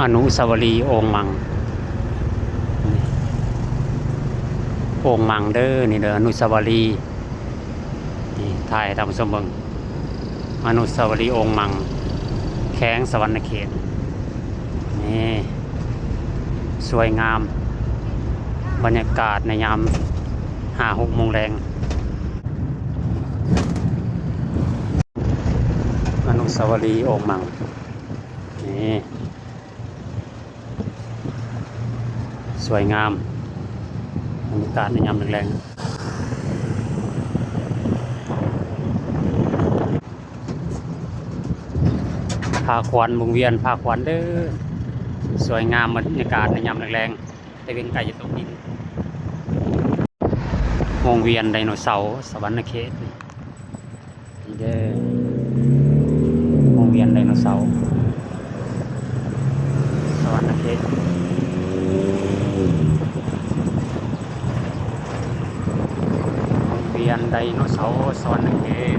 ອະນຸສາວະລີໂອ່ງມັງ ໂອ່ງມັງເດີ ນີ້ເດີ ອະນຸສາວະລີ ນີ້ ຖ່າຍໃຫ້ທ່ານຜູ້ຊົມເບິ່ງ ອະນຸສາວະລີໂອ່ງມັງ ແຂວງສະຫວັນນະເຂດ ນີ້ ສວຍງາມ ບັນຍາກາດໃນຍາມຫ້າຫົກໂມງແລງ ອະນຸສາວະລີໂອ່ງມັງ ນີ້ ສວຍງາມ ບັນຍາກາດໃນຍາມແລງໆ ຜາຂວັນ ວົງວຽນຜາຂວັນເດີ ສວຍງາມບັນຍາກາດໃນຍາມແລງໆ ແຕ່ເວັນໃກ້ຈະຕົກດິນ ວົງວຽນໄດໂນເສົາ ສະຫວັນນະເຂດ. ນີ້ເດີ ວົງວຽນໄດໂນເສົາ ສະຫວັນນະເຂດ ວົງວຽນໄດໂນເສົາ ສະຫວັນນະເຂດ.